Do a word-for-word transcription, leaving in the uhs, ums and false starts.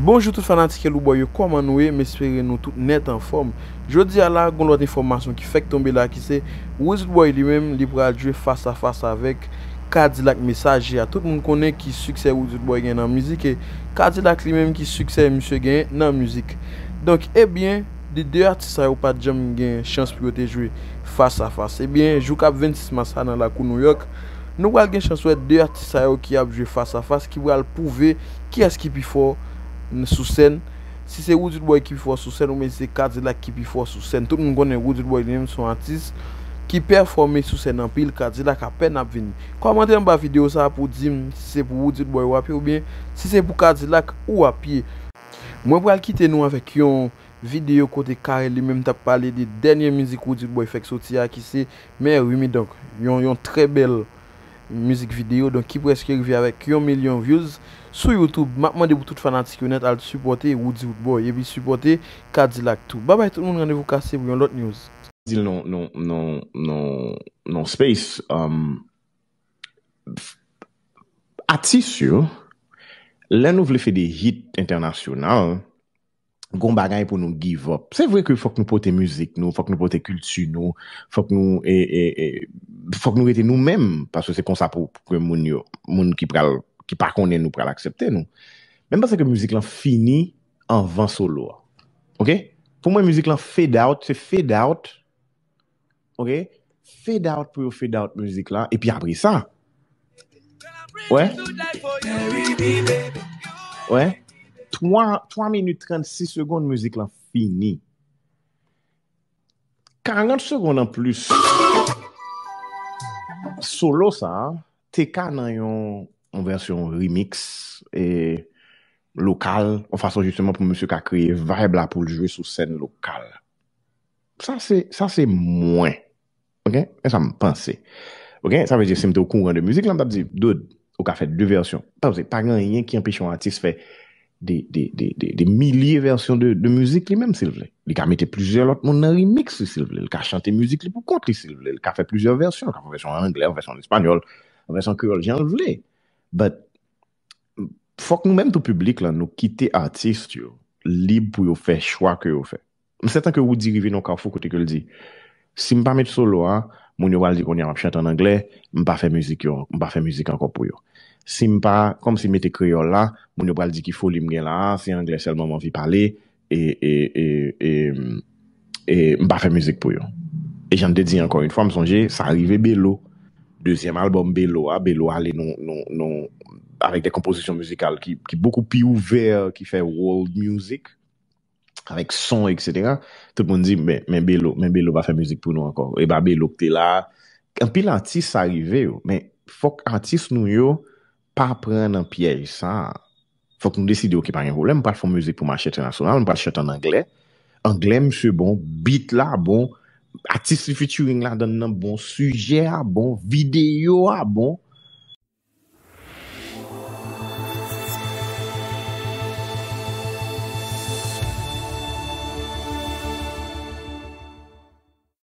Bonjou tout fanatik Elouboy yo, kòman nou ye? M espere nou tout nèt anfòm. Jodi a la, gon lòt enfòmasyon ki fèk tonbe la ki se Woodyboy li menm, li pral jwe fas a fas avèk K-Dilak Messager a. Tout moun konnen ki siksè Woodyboy gen nan mizik e K-Dilak li menm ki siksè misye gen nan mizik. Donk, ebyen, de de atis sa yo pa t janm gen chans pou yo te jwe fas a fas. Ebyen, jou k ap vennsis mas la nan lakou Nouyòk, nou pral gen chans wè de atis sa yo ki ap jwe fas a fas, ki pral pwouve kiyès ki pi fò n-, sou sèn. Si se Woodyboy ki pi fò sou sèn oubyen si se K-Dilak ki pi fò sou sèn. Tout moun konnen Woodyboy li menm se yon atis ki pèfòme sou sèn anpil, K-Dilak apèn ap vini. Kòmante anba videyo sa a pou di m si se pou Woodyboy w ap ye oubyen si se pou K-Dilak ou ap ye. Mwen pral kite nou avèk yon videyo kote Carel li menm t ap pale de dènye mizik Woodyboy fèk soti a ki se Mè Wi Mi Donk. Yon, yon trè bèl mizik videyo, donk ki prèske rive avèk yon milyon views sou YouTube. M ap mande pou tout fanatik yo nèt al sipòte Woodyboy epi sipòte K-Dilak tou. Babay tout moun, randevou kase pou yon lòt news. Di l non, non, non, non, non space. Um, f-, atis yo, lè nou vle fè de hit entènasyonal, gon bagay pou nou give up. Se vre ke fòk nou pote mizik nou, fòk nou pote kilti nou, fòk nou, e, e, e, fòk nou rete nou menm, paske se konsa pou, pou ke moun yo, moun ki pral, ki pa konnen nou pral aksepte nou. Men m panse ke mizik lan fini anvan solo a. Oke? Pou mwen, mizik lan fade out, se fade out. Oke? Fade out pou yo fade out mizik la. Epi apre sa, wè? Wè? Twa, twa minit trannsis segonn mizik lan fini. Karant segonn anplis solo sa a te ka nan yon, yon vèsyon remix e lokal, yon fason jisteman pou misye ka kreye vibe la pou l jwe sou sèn lokal. Sa se, sa se mwen. Oke? E sa m panse. Oke? Sa vle di, si m te okouran de mizik la, m t ap di, Dude, ou ka fè de vèsyon. Panse, pa gen anyen ki anpeche yon atis fè de, de, de, de, de milye vèsyon de, de mizik li menm, si l vle. Li ka mete plizyè lòt moun nan remix li, si l vle. Li ka chante mizik li pou kont li, si l vle. Li ka fè plizyè vèsyon. Li ka fè yon vèsyon an anglè, yon vèsyon an espanyòl, yon vèsyon an kreyòl, jan l vle. But, fòk nou menm tou piblik lan, nou kite atis yo lib pou yo fè chwa ke yo fè. M sèten ke Roody rive nan yon kafou kote ke l di, si m pa met solo a, moun yo pral di kounye a m ap chante an anglè, m pa fè mizik yo, m pa fè mizik ankò pou yo. Si m pa, kòmsi m mete kreyòl la, moun yo pral di ki foli m gen la a, se anglè sèlman m anvi pale, e, e, e, e, e m pa fè mizik pou yo. E jan m te di ankò yon fwa, m sonje, sa rive Belo. Dezyèm albòm Belo a, Belo ale nou, nou, nou, avèk de konpozisyon mizikal ki, ki bokou pi ouvè, ki fè world music, avèk son, etsetera. Tout moun di, men, men Belo, men Belo pa fè mizik pou nou ankò. E pa Belo ki te la. Anpil atis sa rive yo, men fòk atis nou yo pa pran nan pyèj sa a. Fòk nou deside, oke, pa gen pwoblèm, m pral fè yon mizik pou mache entènasyonal, m pral chante an anglè. Anglè misye bon, beat la bon, atis li featuring ladann nan bon, sijè a bon, videyo a bon.